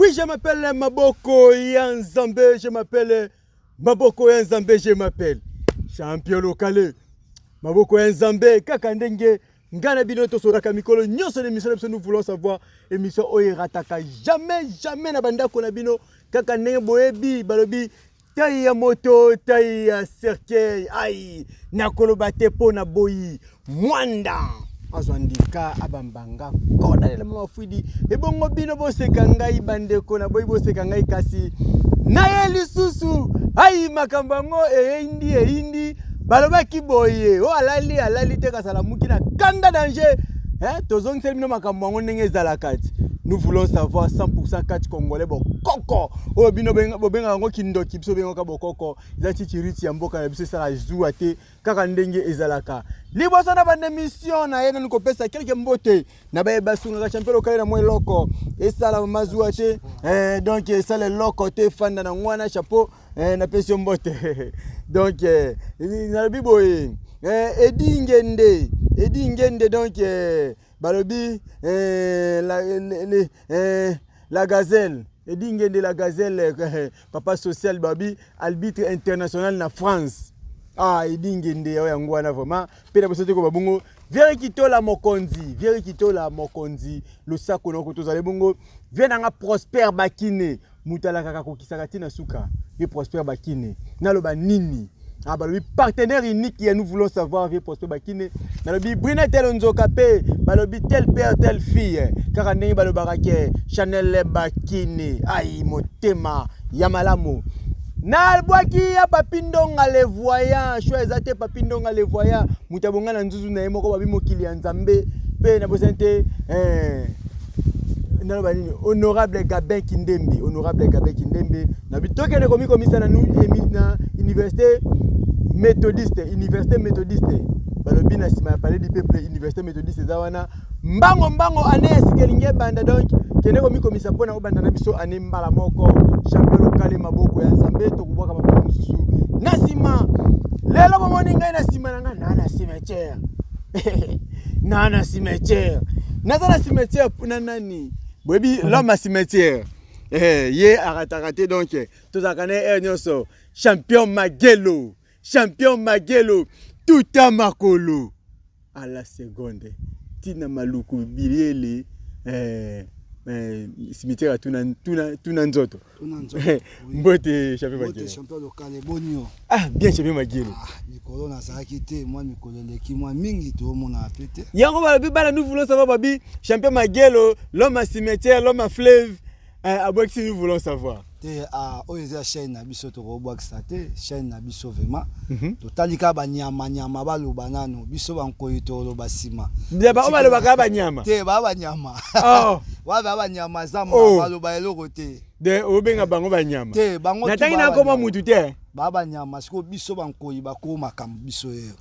Oui, je m'appelle Maboko ya Nzambe, je m'appelle Maboko ya Nzambe, je m'appelle champion local. Maboko ya Nzambe, kaka ndenge ngai na bino tosolaka mikolo nyonso na émission na biso nous voulons savoir, émission oyo erataka jamais jamais na bandako na bino. Kaka ndenge boyebi, balobi tai ya moto, tai ya cercueil. Ai, nakoloba te mpo na boyi mwanda azwa ndika abambanga kodalela mama fwidi. Ebongo bino boseka ngai, bandeko na boyi boseka ngai, kasi naye lisusu. Ai, makambo yango eyindi eyindi. Balobaki boye o alali alali te, kasi alamuki na kanda danger. Eh, tozongiseli bino makambo yango ndenge ezalaka ti. Nous voulons savoir 100% catch congolais, bokoko oyo bino bobengaka yango kindoki, biso bengaka bokoko. Eza chichiriti ya mboka na biso, esala zuwa te, kaka ndenge ezalaka. Liboso na banda émission na ye, nanu kopesa quelque mbote na baye basungaka champion local na mwa eloko esala mazuwa te. Donc esala eloko te, efanda na ngwana chapeau. Napesi yo mbote. Donc nalobi boye, Edi Ngende, Edi Ngende, donc balobi la gazelle, Edi Ngende la gazelle, papa social, babi arbitre international na France. Ah, Edi Ngende oyo yango wana vraiment. Mpe na biso te koba bongo Vieri Kitola mokonzi, Vieri Kitola mokonzi, losako noko. Tozali bongo vie nanga Prosper Bakine, moto alakaka kokisaka ntina suka ye. Prosper Bakine, naloba nini? Ah, balobi partenaire unique ya nous voulons savoir, vieux Prosper Bakine. Nalobi Brina Tel Nzoka mpe balobi tel père telle fille, kaka ndenge balobaka ke Chanel Bakine. Ai, motema ya malamu. Nabwaki ya Papi Ndonga le voyant, choix eza te. Papi Ndonga le voyant, moto abonga na nzuzu na ye moko, babi mokili ya Nzambe. Mpe nabosani te, naloba nini, honorable Gabin Kindembe, honorable Gabin Kindembe. Nabi tokende komikomisa na, na université méthodiste, université méthodiste. Balobi na nsima ya palais du peuple, université méthodiste eza wana. Mbango mbango, année ya sika elingi ebanda, donc kende komikomisa mpona obanda na biso année mbala moko. Champion local, maboko ya Nzambe. Tokobwaka maboko mosusu na nsima. Lelo bomoni ngai na nsima na ngai na cimetière, na cimetière, naza na cimetière na nani boyebi, l'homme à cimetière. Ye arataka te, donc tozalaka na ye nyonso. Champion Magelo, champion Magelo, tuta makolo à la seconde ntina maluku biliele, cimetière ya tuna, tuna, tuna nzoto. Mbote, champion Magelo. Champion local, eboni yo? Ah, bien, champion Magelo. Ah, mikolo nazalaki te, mwa mikolo eleki mwa mingi, toomona pe te. Yango balobi bana nous voulons savoir, babi champion Magelo, l'homme à cimetière, l'homme à fleuve, abwakisi nous voulons savoir. Te, ah, oyo eza chaîne na biso, tokobwakisa te chaîne na biso vraiment. Totali kaka banyama nyama baloba nano, biso bankoyi toloba nsima. Oyo balobaka banyama. Te, baa banyama. Oh. Wana banyama zamba. Oh. Baloba eloko te. De obenga bango banyama. Te, bango natangi nakoma mutu te. Baa banyama. Sikoyo biso bankoyi bakolo makambo, biso yeyo.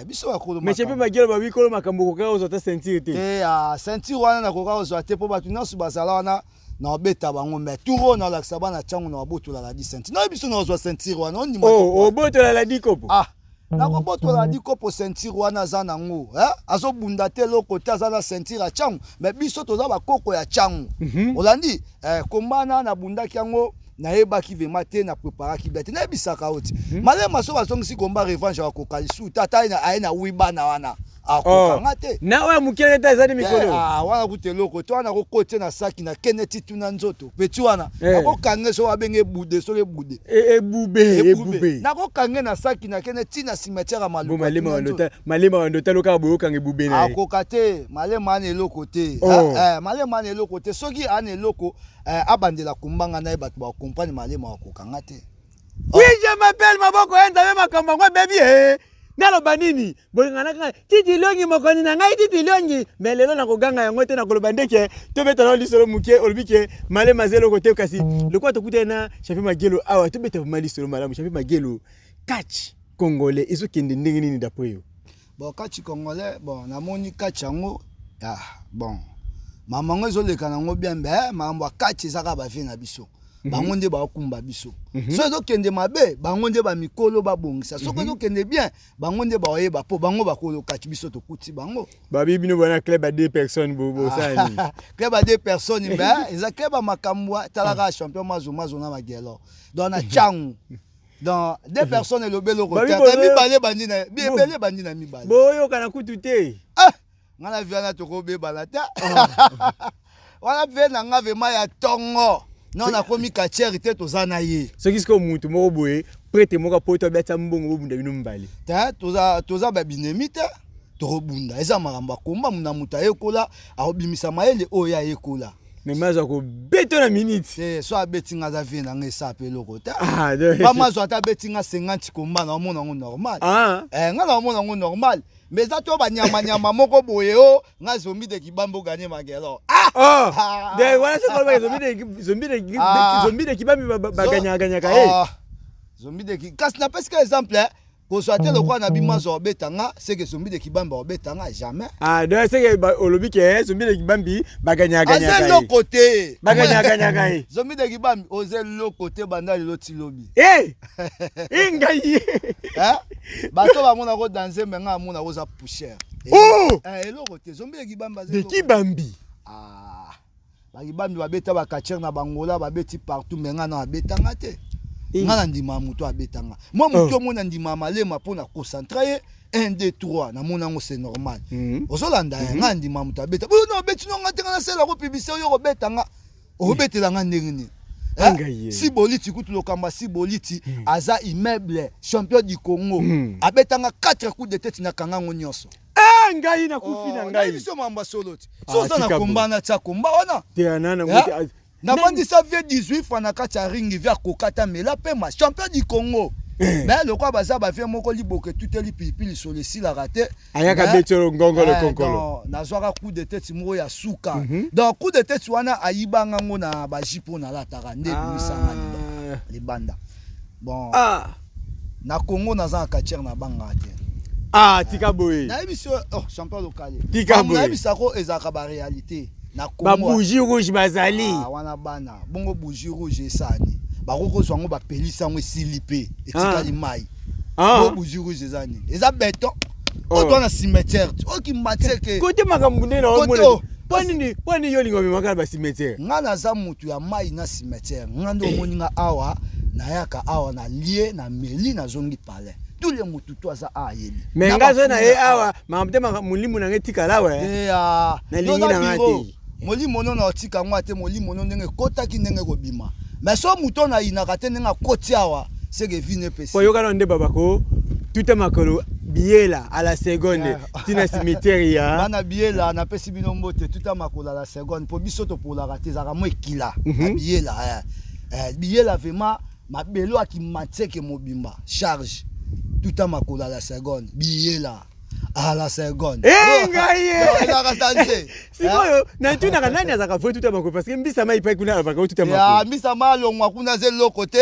Biso bakolo. Mais champion Magelo, babi kolo makambo, okoka kozwa ta ceinture te. Te, ceinture wana nakoka kozwa te, mpo bato nyonso bazala wana na obeta bango. Mais tour oyo nalakisa bana ntango na babotola la di ceinture nayebi biso nazwa ceinture wana ondima. Oh, obotola la di kopo. Ah, nakobotola di kopo ceinture wana. Aza nango, azobunda te, eloko te, aza na ceinture ya ntango, mais biso toza bakoko ya ntango. Olandi kombana nabundaki yango, nayebaki vraiment te, na préparaki bien te. Nayebisaka yo ti malema so bazongisi komba revanche, akoka lisusu te. Ata aye na wi bana wana, akokanga te. Na oyo mokele te, ezali mikolo. Wana kuta eloko te wana, kokotie na saki na kende ti tuna nzoto peti wana. Nakokange so babenge ebude, soki ebude. Ebube, ebube. Nakokange na saki na kende ti na cimetière ya Maluku. Malema wando talo kaka boyokanga ebube na ye. Akoka te, malema ana eloko te. Malema ana eloko te. Soki ana eloko, abandela kumbanga na ye, bato bakomprendre. Malema akokanga te. Oui, je m'appelle maboko ya Nzambe. Makambo yango ebebi e, naloba nini? Bolingana kaka Titi Liongi, mokonzi na ngai Titi Liongi. Mais lelo nakoganga yango te, nakoloba ndeke tobeta nao lisolo moke. Olobi ke malema aza eloko te, kasi lokola tokutani na champion Magelo awa, tobeta vraiment lisolo malamu. Champion Magelo, catch congolais ezokende ndenge nini d'après yo? Bon, catch congolais, bon, namoni catch yango, ah, bon, makambo yango ezoleka nango bien. Be makambo ya catch eza kaka bavie na biso. Bango nde baokumba biso. Soki ezokende mabe, bango nde bamikolo babongisa. Soki ezokende bien, bango nde baoyeba, mpo bango bakolokati biso, tokuti bango. Babi bino bwana club ya deux personnes, bosala nini? Club ya deux personnes, mais eza club ya makambo. Talaka champion Mazo Mazo na Magelo, donc na Tshangu, donc deux personnes elobi eloko te. Ata mibale bandi na ebele, bandi na mibale. Boyokana kutu te. Ah, nga na viana tokobebana te. Wana vie na nga vraiment ya ntongo. Non, nakomi katiere te, toza na ye. Soki sikoyo mutu moko boye, prêtre moko apoto, abetisa mbongo, bobunda bino mibale? Te, toza babinemi te. Tokobunda, eza makambo akomba na moto ayekola, akobimisa mayele oyo ayekola. Mais Mazo akobeta na minute. Te, so abeti nga, aza vie na nga, esa pe eloko te. Ba Mazo ata abeti nga 50 komba, na omona yango normal. Eh, nga na omona yango normal, mais eza to banyamanyama moko boye o nga Zombi de Kibambi oganye Magelo. Ah! Oh, de wana soki olobaka Zombi de Kibambi baganyaganyaka ye. Zombi de, kasi napesi ka exemple, kozwa te lokola na bima azwa obeta nga, seke Zombi de Kibambi obeta nga jamais. Ah, donc seke olobi ke Zombi de Kibambi baganyaganyaka. Aza eloko te. Baganyaganyaka ye. Zombi de Kibambi oza eloko te, banda lelo ti lobi. E ngai! Bato bamonako danse, me nga amonako oza poussière. Oh! Eloko te, Zombi de Kibambi. De Kibambi. Ah, bakibambi babeta bakatiere na bangola, babeti partout, me nga na abetanga te. Nga na ndima moto abetanga mwa moto. Omona ndima malema mpo na concentre ye 1 2 3, namona yango, c'est normal. Ozolanda ye, nga ndima moto abeta boyo na obeti no nga te. Nga nasalelako publicité, oyo kobeta nga, okobetela nga ndenge nini? Angai. Si Boliti kutu, lokamba si Boliti aza immeuble champion du Congo, abetanga 4 coups de tête, nakanga yango nyonso. Ah, ngai nakufi na ngai. Biso mambo ya solo ti so oza na komba na tia komba wana. Te, anana ngo. Navandisa vie 18 fois na kati ya ringi, vie akokata mela pema, champion du Congo. Mais lokola baza bavie moko, liboke etuteli pilipili, solo esilaka te. Ayaka beti oyo ngongolo konkolo. Nazwaka coup de tête moko ya suka. Donc coup de tête wana ayibanga ngo na bajupe oyo nalataka, nde ebimisanga libanda. Bon, na Congo naza na quartier, na bangaka te. Ah, tika boye. Nayebi so, oh, champion local. Tika boye. Nayebisako ezalaka baréalité na Congo. Babougie rouge bazali. Ah, wana bana bongo bougie rouge esani, bakoki kozwa yango, bapelisi yango, esili mpe etikali mai. Bo bougie rouge eza nini? Eza béton oyo toa na cimetière oyo Kimbanseke. Kote makambo nde na omona. Mpo nini, mpo nini yo olinga omemaka na bacimetière? Nga naza mutu ya mai na cimetière. Nga nde omoni nga awa, nayaka awa, na lie, na meli, nazongi palais. Tous les mutu to aza awa ayebi. Me nga so na ye awa, makambo te, molimo na nga etikala awa. Nalingi na nga te. Molimo no na otika yango te. Molimo no ndenge ekotaki, ndenge ekobima. Mais so moto oyo nayinaka te, ndenge akoti awa, seke vino epesi. Po yokana nde babako tuta makolo biyela à la seconde ntina cimetière ya Bana biyela, napesi bino mbote. Tuta makolo à la seconde, mpo biso topolaka te, ezalaka mwa ekila na biyela. Biyela vraiment, mabelo akimatieke mobimba charge. Tuta makolo à la seconde, biyela à la seconde. Ngai ye sikoyo natunaka, nani azalaka vrai tuta makolo? Parce que mbisa mai epai kuna alobaka otuta makolo. Mbisa mai alongwa kuna, aza eloko te,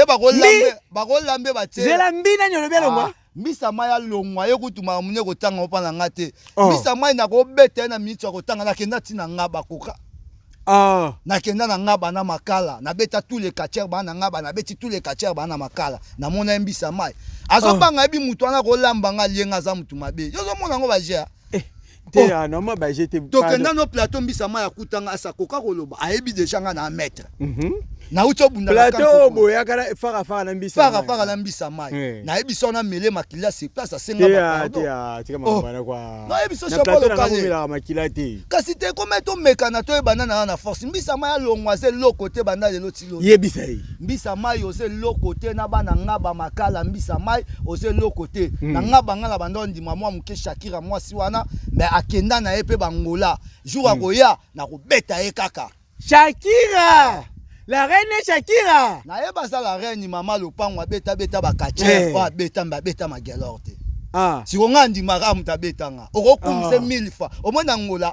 bakolambe batie. Zela, mbi nani olobi alongwa? Mbisa mai alongwa, ye kutu makambo nde kotanga mpa na nga te. Mbisa mai nakobeta ye na miniti ya kotanga. Nakenda ntina nga bakoka. Nakenda na nga bana Makala, nabeta tous les quartiers bana nga ba, nabeti tous les quartiers bana Makala. Namona ye mbisa mai azobanga, yebi mutu wana kolamba nga lienga, aza mutu mabe. Yo ozomona yango baje. Te, normal baje te. Tokenda no plateau, mbisa mai akutanga, asa koka koloba, ayebi déjà nga na maître. Nauti obunda. Plateau boyaka na fara fara na mbisa. Fara fara na mbisa mai. Nayebi so na mele makila sur place, asenga bapardon. Tika makambo wana kwa. Nayebi so. Na plateau na bomelaka makila te. Kasi te, kome tomekana, toyebana na na force. Mbisa mai alongwa, aza eloko te, banda lelo ti lobi. Yebisa ye. Mbisa mai oza eloko te na bana nga bamakala. Mbisa mai oza eloko te na nga banga na banda ondima mwa moke. Shakira mwasi wana, mais akenda na ye mpe bangola, jour akoya na kobeta ye kaka. Shakira, la reine Shakira. Nayeba aza la reine mama lopango, abetabeta bakatiere oyo abeta, mbe abeta Magelor te. Siko nga andimaka moto abetanga, okokumisa mille fois. Omoi na Ngola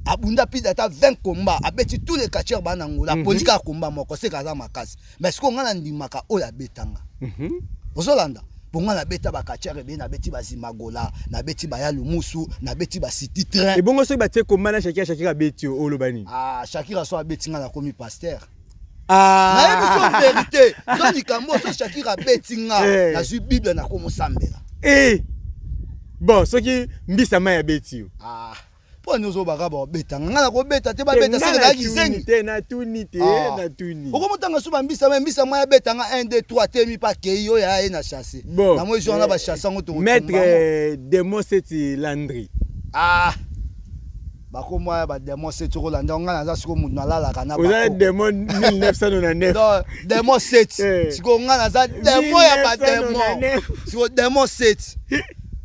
abunda pide ata 20 combat, abeti tous les catcheurs baa na Ngola, apoli kaka combat moko, seka aza makasi. Mais sikoyo nga nandimaka oyo abetanga. Ozolanda mpo nga nabeta bakatiere ebele, nabeti bazimagola, nabeti baya lumusu, nabeti bacity train. Ebongo soki batie komba na Shakira, Shakira abeti yo, oloba nini? Ah, Shakira so abeti nga, nakomi pasteur. Ah. Nayebi so verite so likambo so Shakira abeti nga Eh. nazwi Bible nakomosambela. Eh. Bon, soki mbisa mai abeti yo. Ah. Mpo nini ozobaka babeta nga? Nga nakobeta te, babeta seke nazalaki zengi. Te, natuni te, Ah. natuni. Okomotanga so bambisa mai, mbisa mai abeta nga 1 2 3 temi mpe akei oyo aye na chasse. Bon. Na moi jour wana bachasse yango tokotumba Maître yango. Démon Seti Landry. Ah. Bakomwa ya bademon 7 okolanda nga naza sikoyo moto nalalaka na Oza bakoko. démon 1999. Donc, démon 7 Eh. sikoyo nga naza démon ya bademon 1999. sikoyo démon 7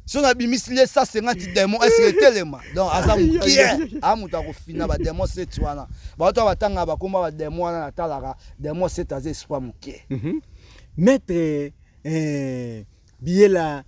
so nabimisi ye 150 démon eske etelema donc aza mokie a moto akofina bademon 7 wana bato batanga bakoma bademon wana natalaka démon 7 aza espoir mokie. Maître Biela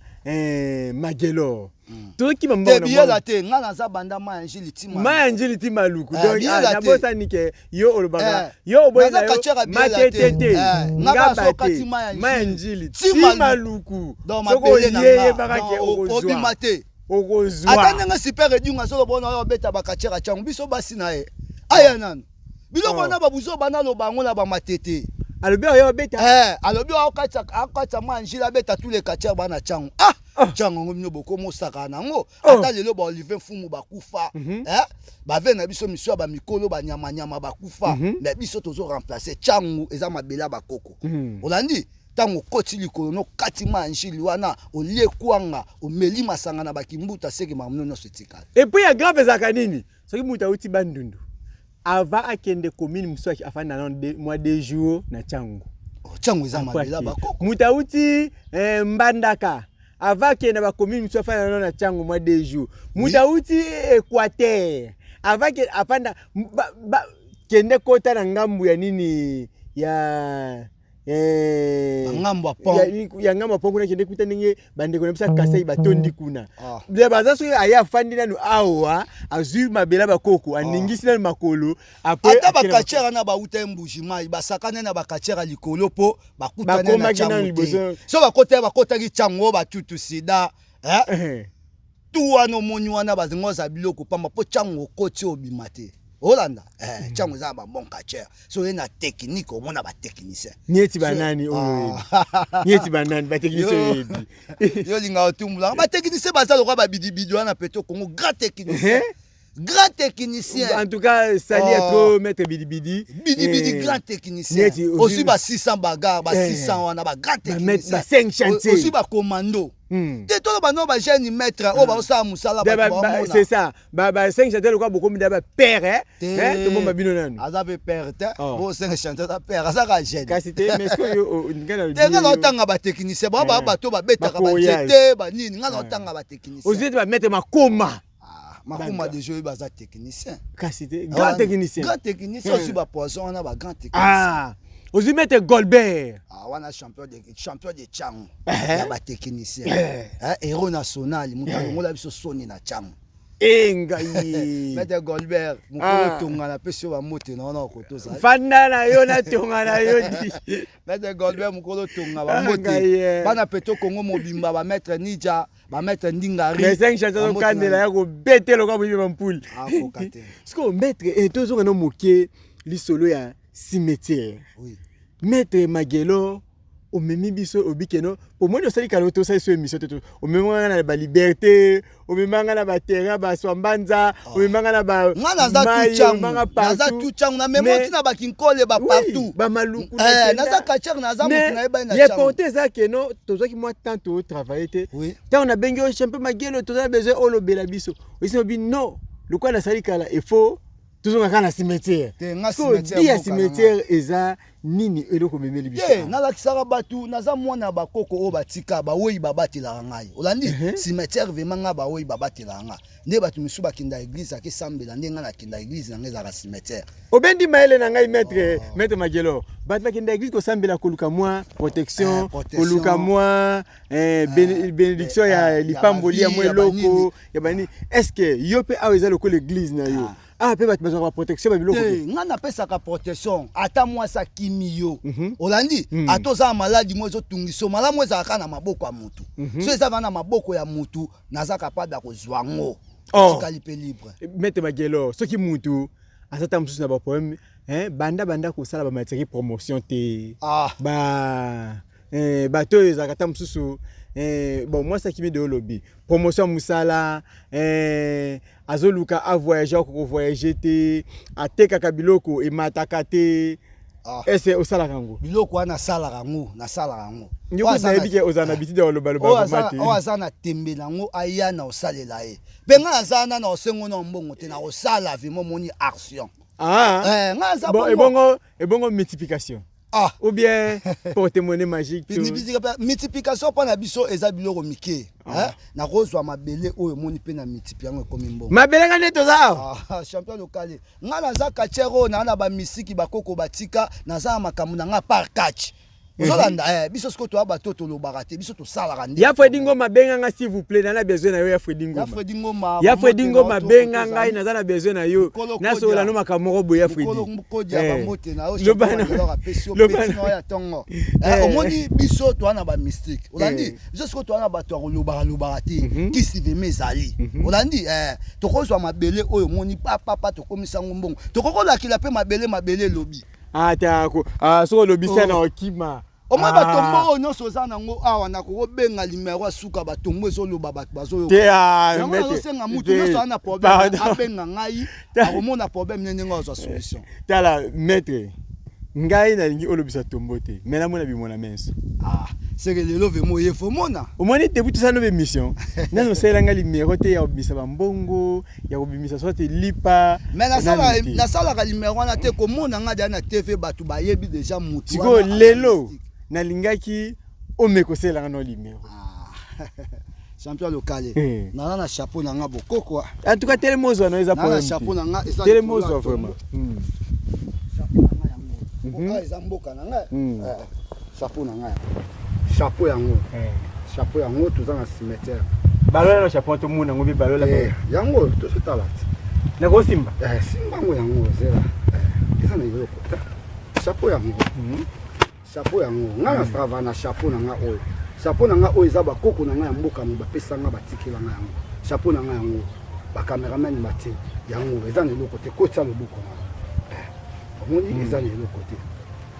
Magelor. Tokima Te mbongo na biyela mwa- te, nga naza banda ma ya njili tima Ma ya njili ti maluku. Eh, Donc biyela ah, te. nabosani ke yo olobaka Eh, yo oboyi naza na yo catcheur ya biyela matete te. te. Eh, nga Ngaba basoka te. ti ma ya Ma ya njili. njili Ti ti maluku. maluku. Donc Soki mabele na oye nga yebaka ke Donc, obima okozwa. te. Okozwa. Ata ndenge super edunga azoloba wana oyo obeta bakatiere acango biso basi na ye aya nanu biloko Oh. wana babuzo banaloba yango na bamatete. Alobi oyo obeta. Eh, alobi oyo akatisa mwa njila abeta tous les quartiers bana cango ah. Ah. Cango yango bino bokomosaka nango. Oh. Ata lelo baolivier mfumu bakufa, eh, bave na biso miso ya bamikolo banyamanyama bakufa, mais biso tozo remplace cango eza mabele ya bakoko. Olandi ntango okoti likolo nokati ma njili wana olie kwanga omeli masanga na bakimbuta seke makambo nyonso etikala. Et puis ya grave ezalaka nini? Soki moto auti Bandundu avant akende commune mosusu afanda nano mwa 2 jours na Tshangu. Oh, Tshangu eza mabele ya Akwaki. bakoko. Moto auti Mbandaka avant akende na bacommune mosusu afanda nano na Tshangu mwa 2 jours. Moto auti Équateur avant afanda kende kota na ngambu ya nini ya Ngambo ya pont. Ya ngambo ya pont kuna kende kuta ndenge bandeko na biso ya Kasai batondi kuna. Ah. Bia baza soki aye afandi nanu awa azwi mabele ya bakoko aningisi nanu makolo après Ata akende na bakatiere wana bauta ye mbuji mai basakani na bakatiere ya likolo mpo bakutani na Bakomaki Tshangu nanu te. liboso. So bakota bakotaki Tshangu oyo batutu sida eh? Tu wana omoni wana bazinga oza biloko pamba mpo Tshangu okoti obima te olanda eh, Tshangu eza na babon catcheur so oye na technique omona batechnicien. Nieti banani oyo oyebi? Nieti banani batechnicien oyo oyebi? Yo olinga otumbulanga batechnicien baza lokola babidibidi wana peto Congo grand technicien. Grand technicien. En tout cas, salut à Oh. toi, maître Bidibidi. Bidibidi, Eh, grand technicien. Nieti, Ozwi ba 600 bagarre ba Eh. 600 wana ba grand Ba maître, technicien. ba 5 chantiers. Ozwi ba commando te tolo bano ba jeune maître oyo baosala mosala Da, bato baomona. c'est ça. Ba 5 chantiers lokola bokomi da ba père, hein? Te. Hein? Tobomba bino nanu. Aza mpe père te. Oh. Bo 5 chantier aza père aza ka jeune. Kasi te, mais est-ce que yo nga na Te nga na otanga batechnicien bao baa Eh. bato babetaka Bakoyage. banzete banini nga na otanga batechnicien. Ozwi ete ba maître makoma. Ah, makoma Banka. deja oyo baza technicien. Kasi te, grand technicien. Grand technicien. Ozwi bapoison wana ba grand technicien. Ah, ozwi maître Goldberg. Ah, wana champion de Tshangu Eh. ya batechnicien. Eh. Eh, héros national moto alongola biso soni na Tshangu. Eh ngai. Maître Goldberg mokolo Ah. tonga napesi yo bamote na wana okotosa. Fanda na yo na tonga na yo di. Maître Goldberg mokolo tonga Ah, bamote ngai, eh. bana peto Kongo mobimba bamaître Nidja bamaître Ndingari. Mais 5 chantiers Bamote okandela na- ya kobete lokola boyibi bampule. Akoka te. Sikoyo maître tozonga na moke lisolo ya cimetière. Oui. Maître Magelo omemi biso obikeno omoni osali kala tosali so émission te omemi nga na baliberté omemi nga na baterrain baswambanza omemi nga na ba Nga naza mai, tu Tshangu omemi nga naza partout. tu Tshangu na memo ntina bakinkole ba Oui, partout. bamaluku Eh, nakenda. naza catcheur naza motu Mais nayebani na ye Tshangu. porte eza keno tozwaki mwa temps totravaille te. Oui. Ntango nabengi yo champion Magelo toza na besoin olobela biso oyisi obi non lokola nasali kala efo tozonga kaka na cimetière. Te nga Sikoyo, cimetière di ya mboka na nga. cimetière eza nini eloko omemeli biso Te awa? nalakisaka bato naza mwana ya bakoko oyo batika bawei babatelaka ngai olandi cimetière vraiment ngai bawei babatelaka ngai nde bato misusu bakenda église akesambela nde ngai nakenda église na ngai ezalaka cimetière. Obendi mayele na ngai maître maître Magelo bato bakenda église kosambela koluka mwa protection Eh, protection. koluka mwa bénédiction ya ya lipamboli ya ba mwa vie, ya eloko banini. ya banini est ce que yo mpe awa eza lokola église na yo awa mpe bato bazwaka baprotection babiloko Te ngai napesaka protection ata mwasi akimi yo olandi Mm. ata oza na maladi mo ezotungisa yo malamu ezalaka na maboko ya motu so eza vana na maboko ya motu naza capable ya kozwa yango Oh. etikali mpe libre. Maître Magelo soki mutu aza ta mosusu na baproblème Hein, banda banda kosala ba matière promotion te. Ah. Ba eh, bato oyo ezalaka ata mosusu eh, bon mwasi akimi de olobi promotion ya mosala eh, azoluka avoyage akoki kovoyage te atekaka biloko emataka te ah. ese osalaka yango biloko wana nasalaka yango nasalaka yango nayebi ke ozala na bitide ya kolobaloba te oyo aza na tembe na yango aya na osalela ye mpe ngai naza na na osengo na mbongo te nakosala vraimen omoni action ah. eh, ngai aza bon ebongo ebongo multiplication ah. ou bien porte-monnaie magique multiplication mpo na biso eza biloko mike ah. eh? nakozwa mabele oyo omoni mpe na multiplie yango ekomi mbongo mabele nga nde toza awa ah, champion lokale ngai naza quartier oyo naa na bamisiki bakoko batika naza na makambo na ngai par catch ozolanda mhm. eh, biso sikoyo toya bato tolobaka te biso tosalaka nde ya fredi ngoma benga nga s'il vous plaît nana besoin na yo ya fredi ngoma ya fredi ngoma benga ngai naza na besoin na yo nasolola no makambo moko boye ya fredi kodia eh. bambote na yo apesi yo peti na yo ya ntongo eh, omoni biso toa na bamystique olandi biso sikoyo toa na bato ya kolobaka lobaka te mhm. kisi vraimen ezali mhm. olandi tokozwa mabele oyo omoni papapa tokomisa yango mbongo tokoki kolakela mpe mabele mabele elobi atako ah, soki olobisa na oh. okima omoi ah. batombo oyo nyonso oza nango awa nakokobenga limero ya suka batombo ezoloba bato bazoyokayango ah, nazosenga motu nyonso aza na problème abenga ngai akomona problème ne ndenge azwa solution tala maître ngai nalingi olobisa tombo te me namona bimona menso ah, seke lelo vraimen oye fomona omoni depuis tosala no bemission nano osalela ngai limero te ya kobimisa bambongo ya kobimisa soit lipa mais nasalaka limero wana te komona ngai deja na tv bato bayebi deja motu sikoyo lelo nalingaki omeka osalelanga no limero ah. champion lokale eh. naza na chapeau na nga bokoko en tout cas telema ozwa na eza problème chapeau na nga eza telema ozwa vraiment hmm. chapeau na nga yango mhm. eza mboka na nga hmm. eh, chapeau na nga chapeau yango eh. chapeau yango toza na cimetière balola na chapeau tomona yango mpe balola eh, yango tozotala ti nakosimba eh, simba yango yango zela eza na eloko chapeau yango mhm. chapeau yango ngai na strava na chapeau na nga oyo chapeau na nga oyo eza bakoko na ngai ya mboka mo bapesa nga batikela nga yango chapeau na nga yango bacameraman batie yango eza na eloko te kotisa loboko na omoni eza na eloko te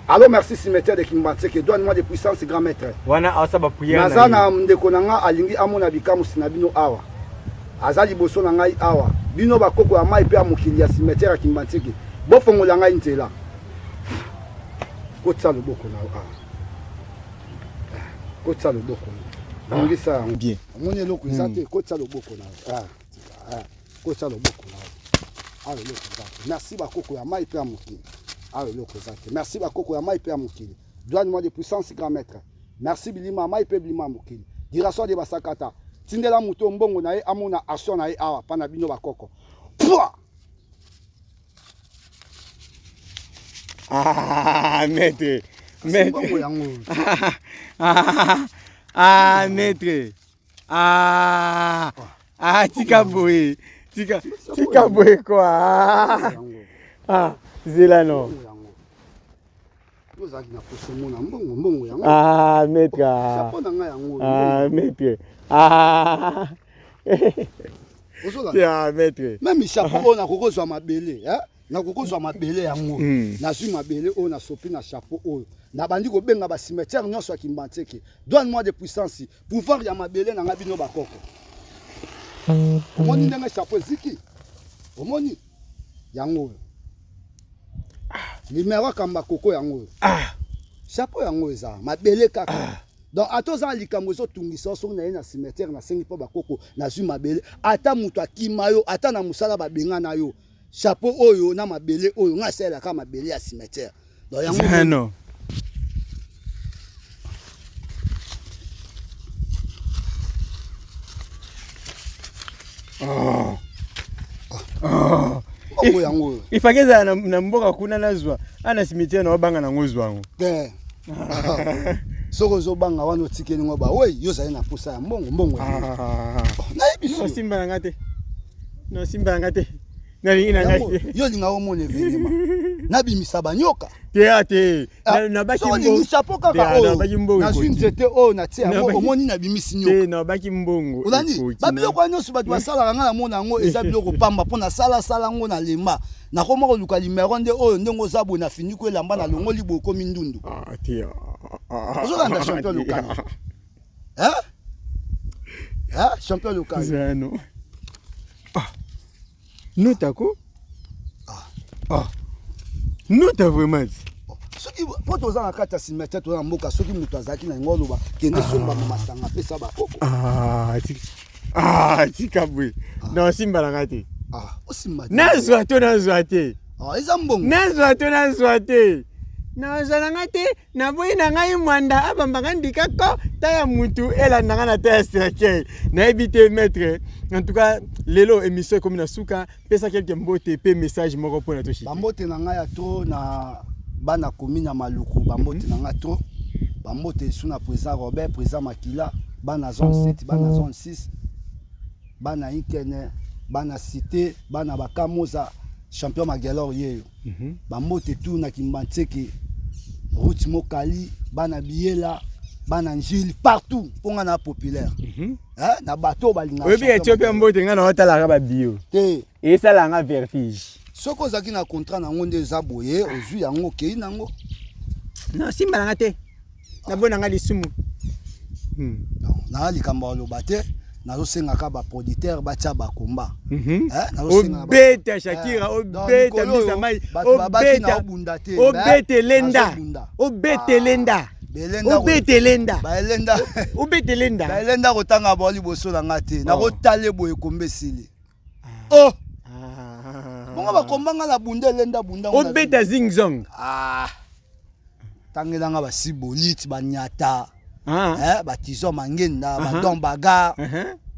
Allo merci cimetière de Kimbanseke douane moi de puissance grand maître. Wana asa ba prière. Naza na ndeko na nga alingi amona bikamusi na bino awa. Aza liboso na ngai awa. Bino bakoko ya mai pe ya mokili ya cimetière ya Kimbanseke. Bofongola ngai nzela. Kotisa loboko na yo awa. Kotisa loboko. Bongisa yango. Bien. Omoni eloko eza te, kotisa loboko na yo. Ah, ah. Kotisa loboko na yo. Awa eloko eza te. Merci bakoko ya mai mpe ya mokili. Awa eloko eza te. Merci bakoko ya mai mpe ya mokili. Douane moi de puissance grand maître. Merci bilima ya mai mpe bilima ya mokili. Direction de basakata. Tindela moto mbongo na ye amona action na ye awa mpa na bino bakoko. Pua! Ah, maître. Maître. Ah, ah, maître. Ah, ah, tika boye. Tika, tika boye quoi. Ah, ah zela no. ozalaki na poso mona mbongo mbongo yango ah maître chapeau na ngai yango ah maître ah ozolanda maître meme chapeau oyo nakoki kozwa mabele nakoki kozwa mabele yango hmm. nazwi mabele oyo nasopi na chapeau oyo nabandi kobenga bacimetière nyonso ya kimbanseke douane moi de puissance pouvoir ya mabele na ngai bino bakoko omoni ndenge chapeau eziki omoni yango oyo numero akamba koko yango oyo ah. chapeau yango eza mabele kaka ah. Donc ata oza na likambo ezotungisa yo soki naye na cimetière nasengi mpo bakoko nazwi mabele ata moto akima yo ata na mosala babengana yo chapeau oyo na mabele oyo ngai asalelaka mabele ya cimetière donc yango non. Oh. Oh. Mbongo yango oyo. Ifaki ezala na mboka kuna nazwa ana cimetière na obanga nango ozwa yango. Te. Soki ozobanga wana otikeli ngo ba wei yo ozali na posa ya mbongo mbongo. Ah. Nayebi so. Simba na nga te. No simba na nga te. Nalingi na ngai te. Yo olinga omona evenema. Nabimisa banyoka. Te ah, te. Ah, Nabaki soki olingi chapeau kaka oyo. Oyo nazwi nzete oyo natie yango, omoni nabimisi nyoka. Te, nabaki mbongo. Olandi babiloko wana nyonso bato basalaka, ngai namona yango eza biloko pamba, mpo nasalasala yango na lemba, nakoma koluka limero nde oyo ndenge oza boye, nafindi ko elamba, nalongoli boye, okomi ndundu. Ah, te. Ozolanda, champion local, hein? Hein, champion local? Zano. Ah. Notako. Ah. Ah. Nota vraiment. Soki mpo toza na kati ya cimetière, toza na mboka, soki moto azalaki na yango, oloba kende somba masanga, apesa bakoko. Ah, tika. Ah, tika boye. Na osimba na nga te. Ah, osimba te. Nazwa to nazwa te. Ah, eza mbongo. Nazwa to nazwa te. Nazwa na nga te, naboyi na ngai mwanda abambaka ndikako ta ya mutu elanda nga na ta ya cercueil. Nayebi te, maître. En tout cas, lelo émission ekomi na suka, pesa quelque mbote mpe message moko mpona toshite. Bambote na ngai ya trop na bana komi na Maluku, bambote na ngai trop, bambote esu na président Robert, président Makila, bana zone 7, bana zone 6, bana Inkene, bana cité, bana Bakamoza, champion Magelor yeyo. Bambote tu na Kimbantseke, route Mokali, bana Biyela, bana Njili, partout, mpo nga na populaire. Eh, na bato oyo balingaka Oyebi champion Ethiopia Magelor. mbote, ngai naotalaka babio Te. Esalanga vertige. Soki ozalaki na contrat nango nde eza boye, ozwi yango, okei nango. Na simba nanga te, naboyi nanga lisumu. Non, naa likambo ya koloba te, nazosengaka baproducteur batia bakomba. Eh, Obeta Shakira. Eh, donc Obeta mikolo oyo, Misa Mai. bato babaki Obeta naobunda te, obeta elenda. nazobunda. Obeta elenda. Belenda. Obeta elenda. Baelenda. Obeta elenda. Baelenda kotanga bao liboso na nga te, nakotala boye, komba esili. Oh, bongo bakomba nga na bunda, elenda bunda ngo. Obeta zingzong. Ah, tangelanga basibolite, banyata. Eh, batizon mangenda, badon bagar.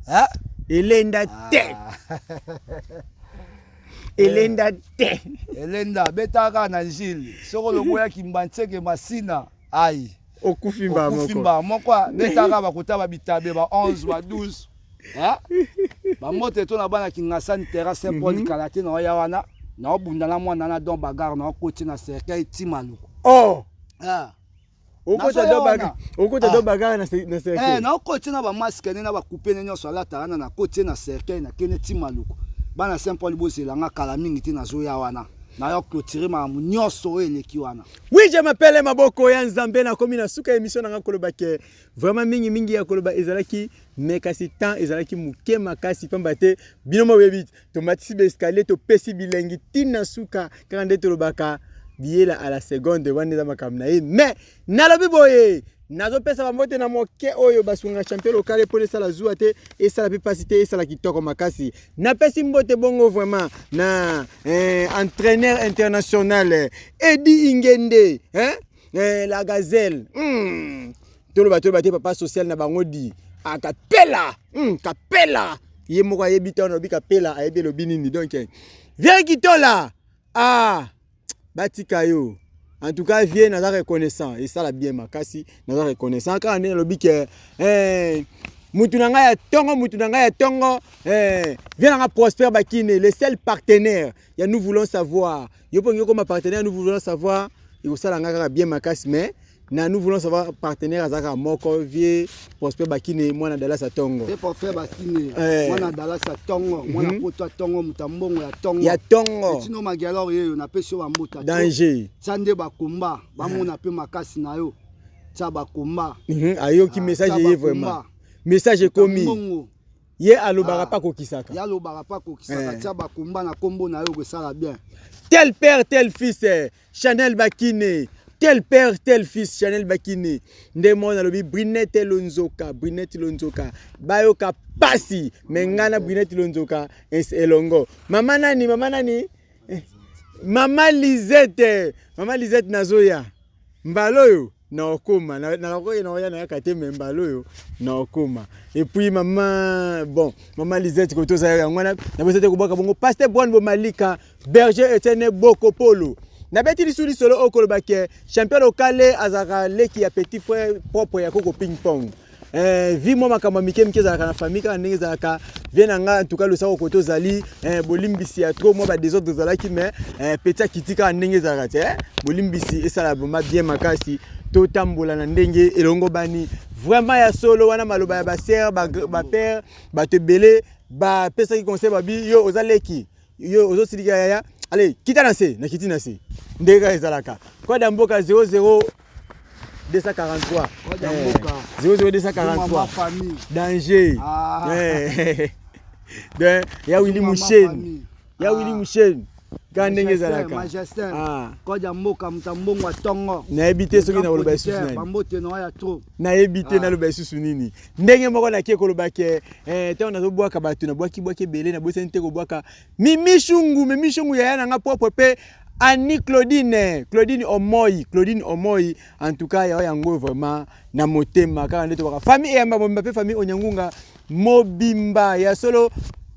Eh? Elenda te. Elenda te. Elenda betaka kaka na Njili, soki oloboyaki Mbantseke Masina ai. Okufi mbala okufi moko. Mbala moko betaka, bakota babitabe ba 11, ba 12. Eh? Bambote to na bana Kingasani, terrain Saint Paul. Kala te na oya wana, naobunda na mwana na don bagar, naokoti na cercueil ti Maluku. Oh. Ah. Okota Nazoya do wana. bagar, okota Ah. do bagar na Eh, cercueil. naokoti na bamasque ne na bacoupe ne nyonso alata wana, nakoti na cercueil, nakende ti Maluku. Bana Saint Paul, bozelanga kala mingi te, nazoya wana, nayo clôture makambo nyonso oyo eleki wana. Oui, je m'appelle Maboko ya Nzambe, nakomi na suka émission nanga. Koloba ke vraiment mingi mingi ya koloba ezalaki, mais kasi temps ezalaki moke makasi, pamba te bino mo boyebi, tomatisi baescalier, topesi bilengi ntina suka kaka nde tolobaka biyela à la seconde wana, eza makambo na ye. Mais nalobi boye, nazopesa bambote na moke oyo basungaka champion local mpona esala zuwa te, esala mpe mpasi te, esala kitoko makasi. Napesi mbote bongo vraiment na entraîneur international Edi Ingende, hein? La gazelle, Toloba te papa social na bango di akapela, kapela ye moko ayebi te wana alobi kapela, ayebi elobi nini. Donc vieux Kitola, ah, batika yo. En tout cas, vieux, naza reconnaissant, esala bien makasi, naza reconnaissant kaka nde nalobi ke mutu na ngai ya ntongo, mutu na ngai ya ntongo, vieux na nga Prosper Bakine, le seul partenaire ya Nous voulons savoir. Yo mpo ngi okoma partenaire Nous voulons savoir, ekosala ngai kaka bien makasi. Mais na Nous voulons savoir, partenaire aza kaka moko, vieux Prosper Bakine, mwana Dallas ya ntongo. Te, Prosper Bakine. Eh. Mwana Dallas ya ntongo, mwana poto ya ntongo, moto ya mbongo ya ntongo. Ya ntongo. Etino Magelor yeyo, napesi yo bambota. Danger. Tia nde bakomba, bamona mpe makasi na yo, tia bakomba. Ayoki Ah, message tia ye bakomba. vraiment message ekomi. Mbongo. Ye alobaka Ah. mpe akokisaka. Ye alobaka mpe akokisaka. Eh. Tia bakomba na nkombo na yo, kosala bien. Tel père, tel fils, Chanel Bakine, tel père, tel fils, Chanel Bakine nde moko nalobi. Brinette Lonzoka, Brinette Lonzoka, bayoka pasi me ngai na Brinette Lonzoka elongo. Mama nani, mama nani, mama Lisette, mama Lisette, nazoya mbala oyo na okoma nakoki naoya nayaka te, me mbala oyo na okoma. Et puis mama, bon, mama Lisette koto oza yango wana, nabosa te kobwaka bongo pasteur Bwan Bomalika, berger Etienne Bokopolo. Nabeti lisu lisolo oyo koloba ke champion lokale azalaka leki ya petit frère propre ya Koko Ping Pong. Eh, vi mwa makambo ya mike mike ezalaka na famille kaka ndenge ezalaka vie na ngai en tout cas losako kote ozali eh, bolimbisi ya trop mwa badesordre ezalaki mais eh, petit akiti kaka ndenge ezalaka te eh, bolimbisi esala vraiment bien makasi totambola na ndenge elongobani vraiment ya solo wana maloba ya basere bapere bato ebele bapesaki conseil babi yo oza leki yo ozosilika yaya ale kita na se nakiti na se ndenge kaka ezalaka kwada mboka 00 243 00243 danger ah. eh. Donc ya Willy Musheni ya ah. Willy Musheni kaka ndenge ezalaka ah. koja mboka moto ya mbongo ya ntongo nayebi te soki nakoloba lisusu nani bambote na ya trop nayebi te naloba lisusu nini ndenge moko nakie koloba ke eh, ntango nazobwaka bato nabwaki bwaki ebele nabosani te kobwaka Mimi Shungu, Mimi Shungu yaya na nga propre pe Annie Claudine, Claudine Omoyi, Claudine Omoyi, en tout cas ya yango vraiment na motema kaka nde tobaka famille eyamba mobimba pe famille Onyangunga mobimba ya solo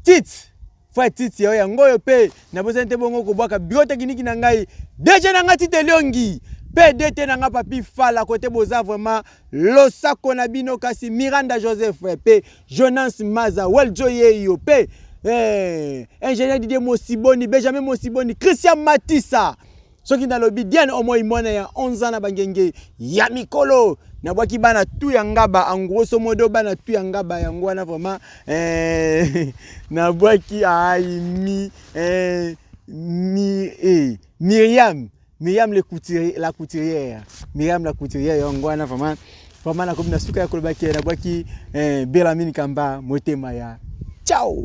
tite fa tite ya yango oyo pe nabosani te bongo kobwaka bureau technique na ngai DG na ngai tite eliongi PDT na ngai papi fala kote boza vraiment losako na bino kasi Miranda Joseph pe Jonas Maza Weljo yeyo pe eh, ingénieur Didier Mosiboni Benjamin Mosiboni Christian Matisa soki nalobi Diane Omoi mwana ya 11 ans na bangenge ya mikolo nabwaki bana tu ya ngaba en grosso modo bana tu ya ngaba yango wana vraiment eh, nabwaki ai mi, eh, mi, eh, Myriam Myriam le couturier, la couturière Myriam la couturière yango wana vraiment vraiment nakomi na suka ya koloba ke nabwaki eh, Belamine Kamba motema ya ciao.